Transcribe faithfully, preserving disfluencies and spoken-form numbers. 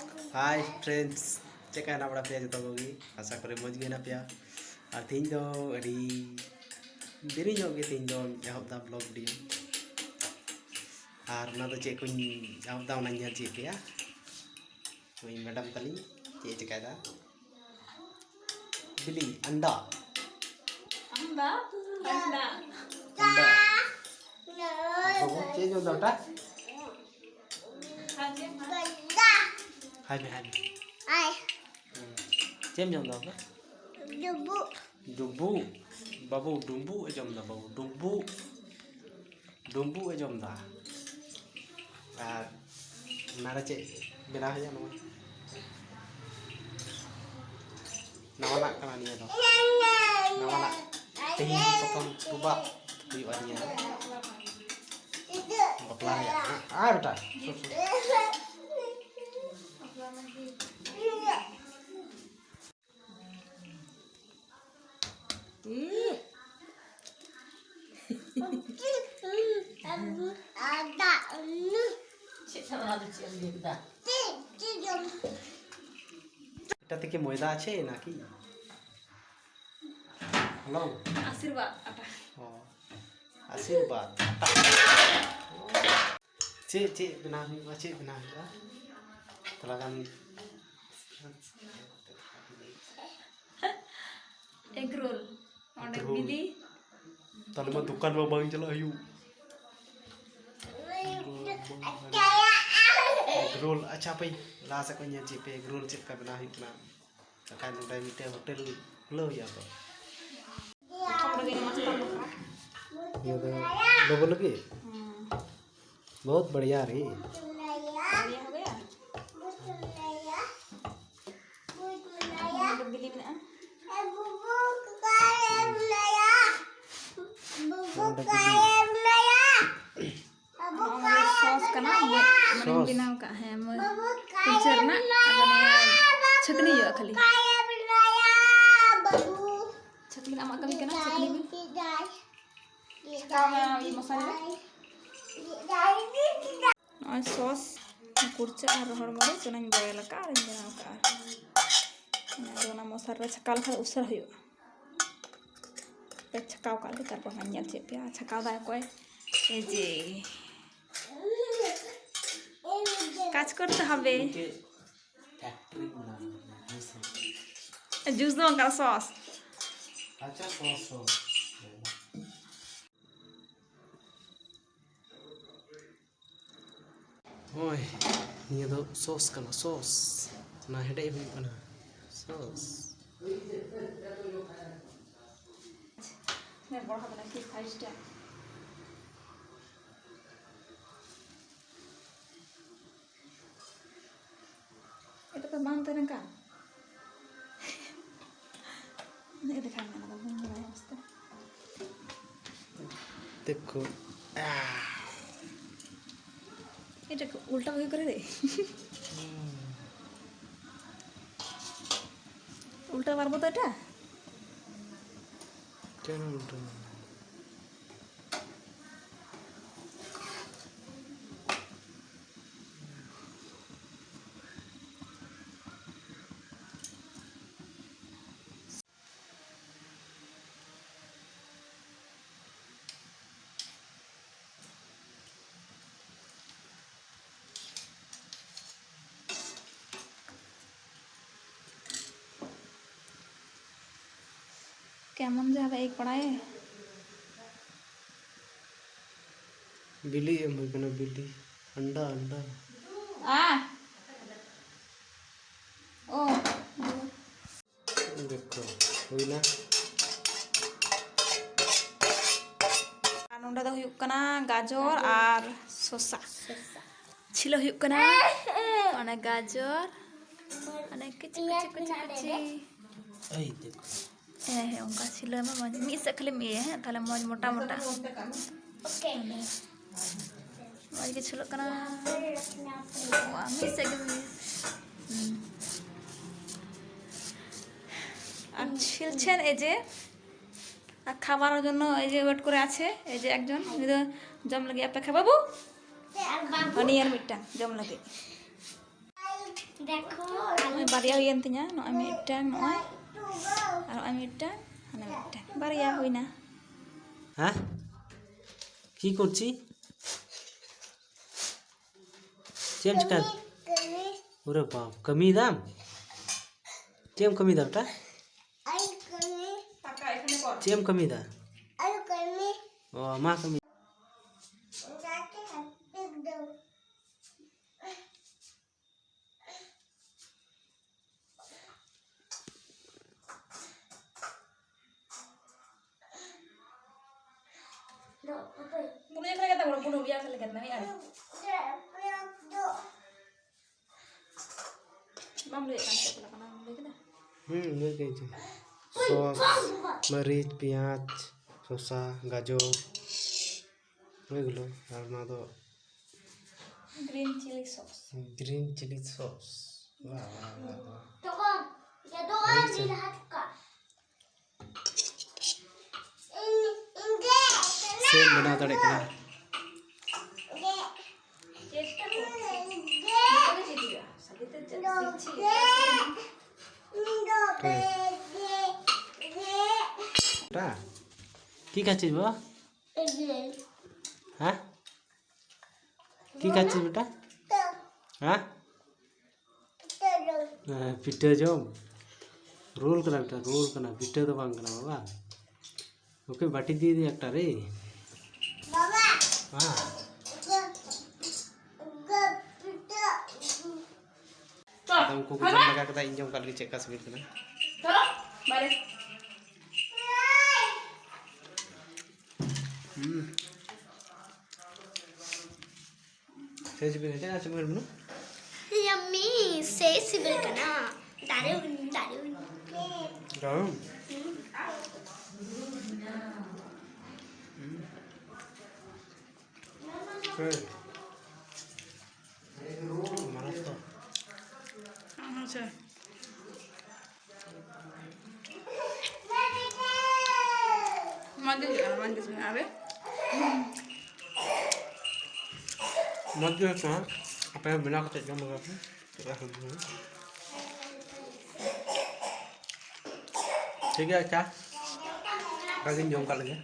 Hi friends, ᱪᱮᱫ ᱞᱮᱠᱟ ᱦᱮᱱᱟᱜ ᱵᱟᱲᱟ ᱯᱮᱭᱟ ᱡᱚᱛᱚ ᱠᱚᱜᱮ? ᱟᱥᱟ ᱠᱚᱨᱮ ᱢᱚᱡᱽ ᱜᱮ ᱦᱮᱱᱟᱜ ᱯᱮᱭᱟ᱾ ᱟᱨ ᱛᱮᱦᱮᱧ ᱫᱚ ᱟᱹᱰᱤ ᱫᱮᱨᱤ ᱧᱚᱜ ᱜᱮ ᱛᱮᱦᱮᱧ ᱫᱚ ᱮᱦᱚᱵ ᱫᱟ vlog video᱾ ᱟᱨ ᱚᱱᱟ ᱫᱚ ᱪᱮᱫ ᱠᱚᱧ ᱮᱦᱚᱵ ᱫᱟ ᱚᱱᱟᱧ ᱧᱮᱞ ᱦᱚᱪᱚᱭᱮᱫ ᱯᱮᱭᱟ᱾ ᱱᱩᱭ madam ᱛᱟᱹᱞᱤᱧ ᱪᱮᱫ ᱮ ᱪᱮᱠᱟᱭᱫᱟ? ᱵᱤᱞᱤ, ᱟᱱᱰᱟ᱾ ᱟᱱᱰᱟ᱾ ᱟᱱᱰᱟ᱾ ᱟᱱᱰᱟ᱾ ᱵᱟᱹᱵᱩ, ᱪᱮᱫ ᱡᱚᱢ ᱫᱟ ᱚᱴᱟ? ᱦᱟᱭ ᱢᱮ, ᱦᱟᱭ ᱢᱮ᱾ ᱟᱭ᱾ ᱦᱩᱸ᱾ ᱪᱮᱫ ᱮᱢ ᱡᱚᱢ ᱫᱟ ᱵᱟᱵᱟ? ᱰᱩᱸᱵᱩᱜ᱾ ᱰᱩᱸᱵᱩᱜ? ᱵᱟᱹᱵᱩ, ᱰᱩᱸᱵᱩᱜ ᱮ ᱡᱚᱢ ᱫᱟ ᱵᱟᱹᱵᱩ, ᱰᱩᱸᱵᱩᱜ᱾ ᱰᱩᱸᱵᱩᱜ ᱮ ᱡᱚᱢ ᱫᱟ᱾ ᱟᱨ ᱚᱱᱟᱨᱮ ᱪᱮᱫ ᱵᱮᱱᱟᱣ ᱦᱩᱭᱩᱜᱼᱟ? ᱱᱚᱣᱟ ᱱᱟᱣᱟᱱᱟᱜ ᱠᱟᱱᱟ ᱱᱤᱭᱟᱹ ᱫᱚ᱾ ᱱᱟᱣᱟᱱᱟᱜ ᱛᱮᱦᱮᱧ ᱯᱨᱚᱛᱷᱚᱢ ᱥᱩᱨᱩᱣᱟᱛ ᱦᱩᱭᱩᱜᱼᱟ ᱱᱤᱭᱟᱹ ᱵᱟᱯᱞᱟ ᱨᱮᱭᱟᱜ᱾ ᱟᱨ ᱵᱮᱴᱟ, ᱥᱩᱨ, ᱥᱩᱨ᱾ এটা থেকে ময়দা আছে নাকি? হ্যালো। আশীর্বাদ আটা। ও, আশীর্বাদ আটা। ᱪᱮᱫ, ᱪᱮᱫ ᱵᱮᱱᱟᱣ ᱦᱩᱭᱩᱜᱼᱟ, ᱪᱮᱫ ᱵᱮᱱᱟᱣ ᱦᱩᱭᱩᱜᱼᱟ? ᱛᱷᱚᱲᱟ ᱜᱟᱱ ᱮᱜᱽ ᱨᱳᱞ, ᱚᱸᱰᱮ ᱮᱜᱽ ᱨᱳᱞ᱾ ᱵᱤᱞᱤ᱾ ᱛᱟᱦᱞᱮ ᱢᱟ ᱫᱚᱠᱟᱱ ᱢᱟ ᱵᱟᱝ ᱪᱟᱞᱟᱜ ᱦᱩᱭᱩᱜ᱾ ᱮᱜᱽ ᱨᱳᱞ, ᱟᱪᱪᱷᱟ, ᱦᱟᱯᱮ ᱞᱟᱦᱟ ᱥᱮᱫ ᱠᱷᱚᱱ ᱧᱮᱞ ᱪᱮᱫ ᱯᱮ ᱮᱜᱽ ᱨᱳᱞ ᱪᱮᱫ ᱞᱮᱠᱟ ᱵᱮᱱᱟᱣ ᱦᱩᱭᱩᱜ ᱠᱟᱱᱟ᱾ ᱵᱟᱠᱷᱟᱱ ᱱᱚᱰᱮ ᱢᱤᱫᱴᱮᱱ ᱦᱳᱴᱮᱞ ᱠᱷᱩᱞᱟᱹᱣ ᱦᱩᱭᱩᱜᱼᱟ ᱛᱚ᱾ ᱯᱨᱚᱛᱷᱚᱢ ᱨᱮᱜᱮ ᱢᱟᱥᱴᱟᱨ ᱵᱟᱠᱷᱨᱟ᱾ ᱱᱤᱭᱟᱹ ᱫᱚ ᱵᱟᱹᱵᱩ ᱞᱟᱹᱜᱤᱫ? ᱦᱩᱸ᱾ ᱵᱚᱦᱩᱛ ᱵᱟᱲᱤᱭᱟ ᱨᱮ᱾ ᱵᱟᱲᱤᱭᱟ ᱦᱳ ᱜᱟᱭᱟ? ᱱᱚᱰᱮ ᱵᱤᱞᱤ ᱢᱮᱱᱟᱜᱼᱟ᱾ ᱱᱚᱰᱮ ᱵᱤᱞᱤ᱾ ᱱᱚᱣᱟ ᱫᱚ ᱥᱚᱥ ᱠᱟᱱᱟ, ᱢᱟᱱᱮᱧ ᱥᱚᱥ᱾ ᱵᱮᱱᱟᱣ ᱠᱟᱜᱼᱟ, ᱦᱮᱸ, ᱢᱟᱹᱨᱤᱪ ᱨᱮᱱᱟᱜ, ᱟᱫᱚ ᱱᱤᱭᱟᱹ ᱪᱷᱟᱹᱠᱱᱤ ᱦᱩᱭᱩᱜᱼᱟ ᱠᱷᱟᱹᱞᱤ᱾ ᱪᱷᱟᱹᱠᱱᱤ ᱫᱚ ᱟᱢᱟᱜ ᱠᱟᱹᱢᱤ ᱠᱟᱱᱟ, ᱪᱷᱟᱹᱠᱱᱤ ᱢᱮ᱾ ᱪᱷᱟᱠᱟᱣ ᱢᱮ ᱤᱭᱟᱹ ᱢᱚᱥᱞᱟ ᱨᱮ᱾ ᱱᱚᱜᱼᱚᱭ ᱥᱚᱥ, ᱠᱩᱲᱪᱟᱹ ᱟᱨ ᱨᱚᱦᱚᱲ ᱢᱟᱹᱨᱤᱪ ᱚᱱᱟᱧ boil ᱟᱠᱟᱫᱼᱟ ᱟᱨᱤᱧ ᱵᱮᱱᱟᱣ ᱟᱠᱟᱫᱼᱟ᱾ ᱟᱫᱚ ᱚᱱᱟ ᱢᱚᱥᱞᱟ ᱨᱮ ᱪᱷᱟᱠᱟᱣ ᱞᱮᱠᱷᱟᱱ ᱩᱥᱟᱹᱨᱟ ᱦᱩᱭᱩᱜᱼᱟ᱾ ᱯᱮ ᱪᱷᱟᱠᱟᱣ ᱠᱟᱜ ᱜᱮ, ᱛᱟᱨᱯᱚᱨ ᱦᱟᱸᱜ ᱧᱮᱞ ᱪᱮᱫ ᱯᱮᱭᱟ, ᱪᱷᱟᱠᱟᱣ ᱫᱟᱭ ᱚᱠᱚᱭ? ᱮ ᱡᱮ, ᱠᱟᱡᱽ ᱠᱚᱨᱛᱮ ᱦᱟᱵᱮ᱾ ᱢᱤᱫᱴᱮᱡ factory ᱢᱮᱱᱟᱜᱼᱟ, ᱦᱮᱸ ᱥᱮ? ᱡᱩᱥ ᱫᱚ ᱵᱟᱝ ᱠᱟᱱᱟ, sauce᱾ ᱟᱪᱪᱷᱟ, sauce, sauce᱾ ᱦᱳᱭ, ᱱᱤᱭᱟᱹ ᱫᱚ sauce ᱠᱟᱱᱟ, sauce᱾ ᱚᱱᱟ ᱦᱮᱰᱮᱡ ᱦᱩᱭᱩᱜ ᱠᱟᱱᱟ, sauce᱾ ᱮᱴᱟᱜ ᱫᱚ ᱵᱟᱝ ᱛᱟᱦᱮᱸ ᱞᱮᱱᱠᱷᱟᱱ᱾ ᱱᱤᱭᱟᱹ ᱞᱮᱠᱷᱟᱱ ᱜᱮ ᱚᱱᱟ ᱫᱚ ᱵᱟᱹᱧ ᱵᱟᱲᱟᱭᱟ ᱢᱚᱡᱽ ᱛᱮ᱾ ᱛᱮᱠᱚ, ᱟᱦ᱾ ᱮᱴᱟᱜ ᱠᱚ ᱩᱞᱴᱟ ᱵᱷᱟᱜᱮ ᱠᱚᱨᱮ ᱫᱮ᱾ ᱦᱩᱸ᱾ ᱩᱞᱴᱟ ᱢᱟᱨᱵᱚ ᱛᱚ ᱮᱴᱟ? ᱪᱮᱫ ᱩᱞᱴᱟ ᱢᱟᱨᱵᱚ? কেমন যে হবে এই কড়াইয়ে? ᱵᱤᱞᱤ ᱮᱢ ᱦᱩᱭ ᱠᱟᱱᱟ, ᱵᱤᱞᱤ, ᱟᱱᱰᱟ, ᱟᱱᱰᱟ᱾ ᱟ ᱳ᱾ ᱫᱮᱠᱷᱚ, ᱦᱩᱭᱱᱟ᱾ ᱟᱨ ᱱᱚᱸᱰᱮ ᱫᱚ ᱦᱩᱭᱩᱜ ᱠᱟᱱᱟ ᱜᱟᱡᱚᱨ ᱟᱨ ᱥᱚᱥᱟ᱾ ᱪᱷᱤᱞᱟᱹ ᱦᱩᱭᱩᱜ ᱠᱟᱱᱟ᱾ ᱚᱱᱮ ᱜᱟᱡᱚᱨ, ᱚᱱᱮ ᱠᱤᱪᱤ ᱠᱤᱪᱤ ᱠᱤᱪᱤ ᱠᱤᱪᱤ᱾ ᱮᱭ ᱫᱮᱠᱷᱚ᱾ ᱦᱮᱸ, ᱦᱮᱸ, ᱚᱱᱠᱟ ᱪᱷᱤᱞᱟᱹ ᱢᱮ ᱢᱚᱡᱽ᱾ ᱢᱤᱫ ᱥᱮᱫ ᱠᱷᱟᱹᱞᱤᱢ ᱤᱭᱟᱹᱭᱟ, ᱦᱮᱸ? ᱛᱟᱦᱞᱮ ᱢᱚᱡᱽ ᱢᱚᱴᱟ ᱢᱚᱴᱟ᱾ ᱢᱚᱡᱽ ᱜᱮ ᱪᱷᱤᱞᱟᱹᱜ ᱠᱟᱱᱟ᱾ ᱢᱤᱫ ᱥᱮᱫ ᱜᱮ ᱢᱤᱫ᱾ ᱦᱩᱸ᱾ আর ছিলছেন এই যে, আর খাবার জন্য এই যে wait করে আছে এই যে একজন, উনি তো জম লেগে অপেক্ষা। বাবু, ᱟᱨ ᱵᱟᱝ ᱦᱟᱹᱱᱤ ᱟᱨ ᱢᱤᱫᱴᱟᱝ ᱡᱚᱢ ᱞᱟᱹᱜᱤᱫ᱾ ᱫᱮᱠᱷᱚ, ᱱᱚᱜᱼᱚᱭ ᱵᱟᱨᱭᱟ ᱦᱩᱭᱮᱱ ᱛᱤᱧᱟ, ᱱᱚᱜᱼᱚᱭ ᱢᱤᱫᱴᱟᱝ, ᱱᱚᱜᱼᱚᱭ ᱟᱨ ᱱᱚᱜᱼᱚᱭ ᱢᱤᱫᱴᱟᱝ, ᱦᱟᱱᱮ ᱢᱤᱫᱴᱟᱝ, ᱵᱟᱨᱭᱟ ᱦᱩᱭᱱᱟ᱾ ᱦᱮᱸ? কি করছি? ᱪᱮᱫ ᱮᱢ ᱪᱤᱠᱟᱹ? ᱚᱨᱮ ᱵᱟᱯ, ᱠᱟᱹᱢᱤᱭᱮᱫᱟᱢ? ᱪᱮᱫ ᱮᱢ ᱠᱟᱹᱢᱤᱭᱮᱫᱟ ᱵᱮᱴᱟ? ᱪᱮᱫ ᱮᱢ ᱠᱟᱹᱢᱤᱭᱮᱫᱟ? ᱚ, ᱢᱟ ᱠᱟᱹᱢᱤ᱾ ᱵᱟᱢ ᱞᱟᱹᱭᱮᱫ ᱠᱟᱱ ᱪᱮᱫ ᱠᱟᱱᱟ, ᱵᱟᱢ ᱞᱟᱹᱭ ᱠᱮᱫᱟ? ᱦᱩᱸ, ᱞᱟᱹᱭ ᱠᱮᱫᱟᱹᱧ ᱪᱮ᱾ ᱥᱚᱥ, ᱢᱟᱹᱨᱤᱪ, ᱯᱮᱸᱭᱟᱡᱽ, ᱥᱚᱥᱟ, ᱜᱟᱡᱚᱨ, ᱦᱳᱭ ᱜᱮᱞᱚ᱾ ᱟᱨ ᱱᱚᱣᱟ ᱫᱚ green chili sauce. Green chili sauce. ᱵᱟᱦ, ᱵᱟᱦ, ᱵᱟᱦ, ᱵᱟᱦ᱾ ᱦᱳᱭ ᱥᱮ᱾ ᱪᱮᱫ ᱵᱮᱱᱟᱣ ᱫᱟᱲᱮᱭᱟᱜ ᱠᱟᱱᱟ? ᱦᱳᱭ᱾ ᱵᱮᱴᱟ, কি খাচ্ছিস বাবা? হ্যাঁ? কি খাচ্ছিস বেটা? হ্যাঁ? ᱦᱮᱸ, ᱯᱤᱴᱷᱟᱹ ᱡᱚᱢ᱾ ᱨᱳᱞ ᱠᱟᱱᱟ ᱵᱮᱴᱟ, ᱨᱳᱞ ᱠᱟᱱᱟ, ᱯᱤᱴᱷᱟᱹ ᱫᱚ ᱵᱟᱝ ᱠᱟᱱᱟ ᱵᱟᱵᱟ᱾ ওকে বাটি দিয়ে দে একটা রে। বাবা। হ্যাঁ। ᱜᱚ-, ᱜᱚ-, ᱯᱤᱴᱷᱟᱹ᱾ ᱟᱫᱚ ᱩᱱᱠᱩ ᱠᱚ ᱡᱚᱢ ᱞᱟᱜᱟ ᱠᱮᱫᱟ, ᱤᱧ ᱡᱚᱢ ᱠᱟᱜ ᱞᱮᱜᱮ ᱪᱮᱫ ᱞᱮᱠᱟ ᱥᱤᱵᱤᱞ ᱠᱟᱱᱟ᱾ ᱦᱩᱸ᱾ ᱥᱮ ᱥᱤᱵᱤᱞ ᱠᱟᱱᱟ, ᱥᱤᱵᱤᱞ ᱠᱟᱱᱟ᱾ Yummy! ᱥᱮ ᱥᱤᱵᱤᱞ ᱠᱟᱱᱟ᱾ ᱫᱟᱨᱩᱱ, ᱫᱟᱨᱩᱱ᱾ ᱫᱟᱨᱩᱱ? ᱦᱩᱸ᱾ ᱦᱩᱸ᱾ ᱦᱮᱸ᱾ ᱢᱟᱨᱟᱝ ᱛᱚ᱾ ᱟᱪᱪᱷᱟ᱾ ᱢᱚᱡᱽ ᱜᱮ ᱦᱩᱭᱩᱜᱼᱟ, ᱢᱚᱡᱽ ᱜᱮ ᱦᱩᱭᱩᱜᱼᱟ, ᱟᱨᱮ᱾ ᱢᱚᱡᱽ ᱜᱮ ᱦᱩᱭᱩᱜ ᱠᱟᱱᱟ᱾ ᱟᱯᱮ ᱦᱚᱸ ᱵᱮᱱᱟᱣ ᱠᱟᱛᱮ ᱡᱚᱢ ᱞᱮᱜᱟᱭ ᱯᱮ᱾ ᱪᱮᱫ ᱞᱮᱠᱟ ᱥᱚᱵᱽᱡᱤ ᱦᱩᱭᱩᱜ? ᱴᱷᱤᱠ ᱜᱮᱭᱟ, ᱟᱪᱪᱷᱟ, ᱚᱱᱠᱟ ᱜᱤᱧ ᱡᱚᱢ ᱠᱟᱜ ᱞᱮᱜᱮ᱾